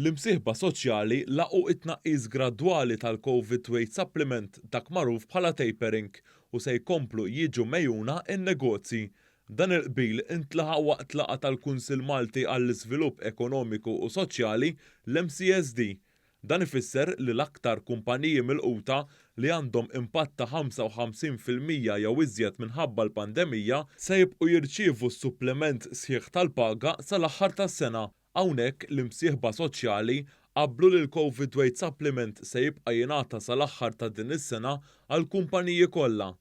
L-imsieħba soċjali laqgħu t-tnaqqis gradwali tal-Covid Wage Supplement, dak magħruf bħala tapering, u se jkomplu jiġu megħjuna n-negozji. Dan il-qbil intlaħaq waqt laqgħa tal-Kunsill Malti għall-Iżvilupp Ekonomiku u Soċjali, l-MCESD. Dan ifisser li l-aktar kumpaniji milquta, li għandhom impatt ta' 55% jew iżjed minħabba l-pandemija, se jibqgħu jirċievu s-suppliment sħiħ tal-paga sal-aħħar tas-sena. Hawnhekk l-imsieħba soċjali qablu li l-Covid Wage Supplement se jibqa' jingħata sal-aħħar ta' din is-sena għall-kumpaniji kollha.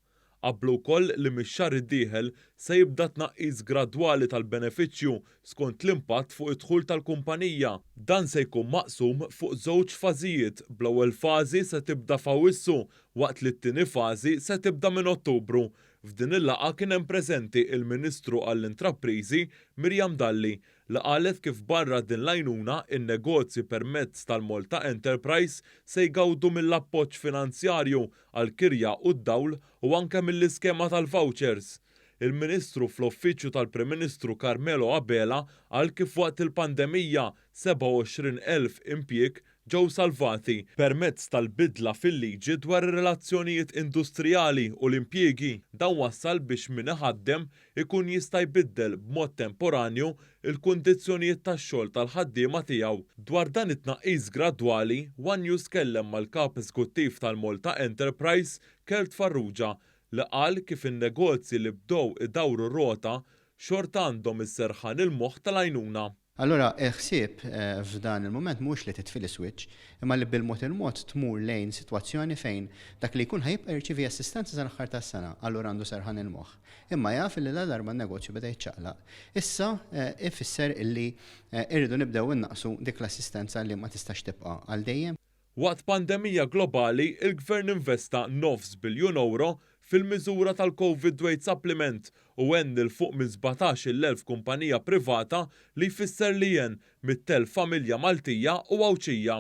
Qablu wkoll li mix-xahar id-dieħel se jibda tnaqqis gradwali tal-benefiċċju skont l-impatt fuq id-dħul tal-kumpanija. Dan se jkun maqsum fuq żewġ fażijiet bl-ewwel fażi se tibda f'Awwissu waqt li t-tieni fażi se tibda minn Ottubru. F'din il-laqgħa kien hemm preżenti il-Ministru għall-Intrapriżi Miriam Dalli li qalet kif barra din l-għajnuna in-negozji permezz tal-Malta Enterprise se jgawdu mill-appoġġ finanzjarju għall-kirja u d-dawl u anke mill-iskema tal-vouchers. Il-Ministru fl-Uffiċċju tal-Prim Ministru Carmelo Abela qal kif waqt il-pandemija 27,000 impjieg ġew salvati permezz tal-bidla fil-liġi dwar ir-relazzjonijiet industrijali u l-impjiegi. Dan wassal biex min iħaddem ikun jista' jbiddel b'mod temporanju l-kundizzjonijiet tax-xogħol tal-ħaddiema tiegħu. Dwar dan it-tnaqqis gradwali, one News tkellem mal-Kap Eżkuttiv tal-Malta Enterprise, Kurt Farrugia, li qal kif in-negozji li bdew idawru r-rota xorta għandhom is-serħan il-moħħ tal-għajnuna. Allura il-ħsieb f'dan il-mument mhuwiex li titfi l-iswiċċ, imma li bil-mod il-mod tmur lejn sitwazzjoni fejn dak li jkun ħa jibqa' jirċievi assistenza sal-aħħar tas-sena, allura għandu serħan il-moħħ. Imma jaf illi ladarba n-negozju beda jiċċaqlaq, issa ifisser illi rridu nibdew innaqqsu dik l-assistenza li ma tistax tibqa' għal dejjem. Waqt pandemija globali, il-Gvern investa nofs biljun ewro fil-miżura tal-Covid Wage Supplement u għen 'il fuq minn 17,000 kumpanija privata li jfisser li għen 100,000 familja Maltija u Għawdxija.